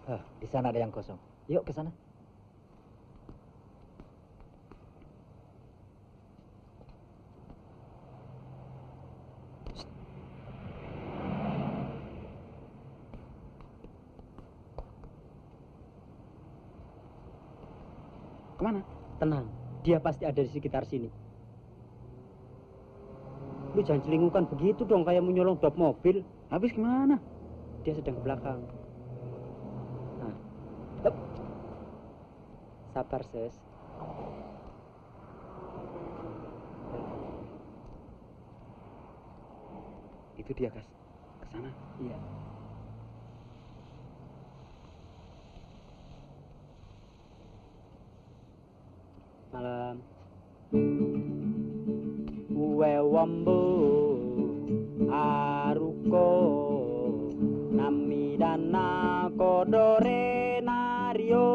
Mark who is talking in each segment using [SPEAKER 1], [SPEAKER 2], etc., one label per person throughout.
[SPEAKER 1] Hah, di sana ada yang kosong. Yuk ke sana.
[SPEAKER 2] Kemana?
[SPEAKER 3] Tenang, dia pasti ada di sekitar sini. Lu jangan celingukan begitu dong, kayak mau nyolong dop mobil.
[SPEAKER 2] Habis gimana?
[SPEAKER 3] Dia sedang ke belakang. Nah. Hup. Sabar, Ses.
[SPEAKER 2] Itu dia, Kas. Ke sana.
[SPEAKER 3] Iya. Malam. Uwe wambo aruko namidana kodore nario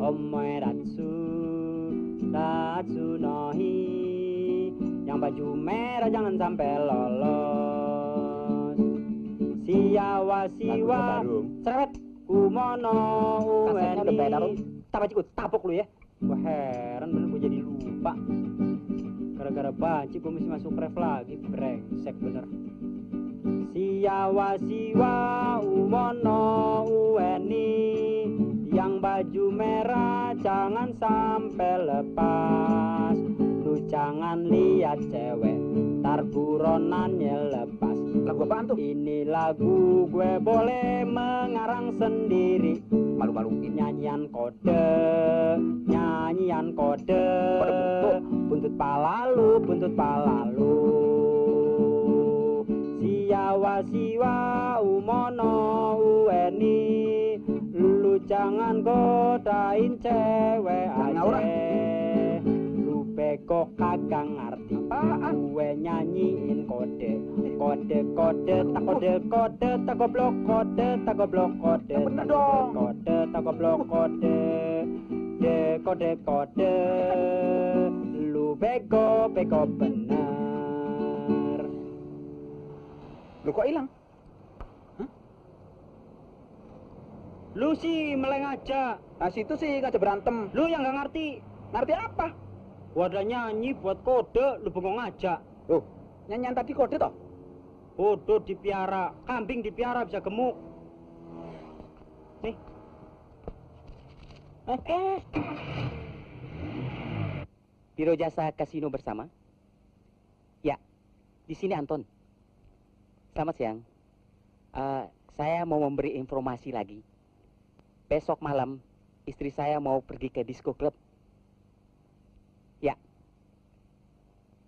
[SPEAKER 3] omoeratsu tatsunohi yang baju merah jangan sampai lolos siawa siwa cerewet kumono uweni tapok lu ya. Wah heran bener gue jadi lupa. Gara-gara banci gue mesti masuk ref lagi. Brengsek bener. Siawa siwa umono uweni yang baju merah jangan sampai lepas. Lu jangan lihat cewek tar buronannya lepas.
[SPEAKER 2] Lagu apaan tuh?
[SPEAKER 3] Ini lagu gue boleh mengarang sendiri.
[SPEAKER 2] Malu-maluin.
[SPEAKER 3] Nyanyian kode buntut palalu siawa siwa umono uweni lu jangan godain cewek aja lu bego kagak ngerti gue nyanyiin kode tak goblok kode
[SPEAKER 2] bener dong.
[SPEAKER 3] kode tak goblok kode lu bego bener.
[SPEAKER 2] Lu kok hilang?
[SPEAKER 3] Lu sih meleng aja.
[SPEAKER 2] Nah situ sih ngajak berantem.
[SPEAKER 3] Lu yang gak ngerti.
[SPEAKER 2] Ngerti apa?
[SPEAKER 3] Wadah nyanyi buat kode, lu bengong aja.
[SPEAKER 2] Oh, nyanyian tadi kode toh?
[SPEAKER 3] Bodoh dipiara, kambing dipiara bisa gemuk. Nih. Biro Jasa Kasino bersama? Ya, di sini Anton. Selamat siang. Saya mau memberi informasi lagi. Besok malam istri saya mau pergi ke disco club.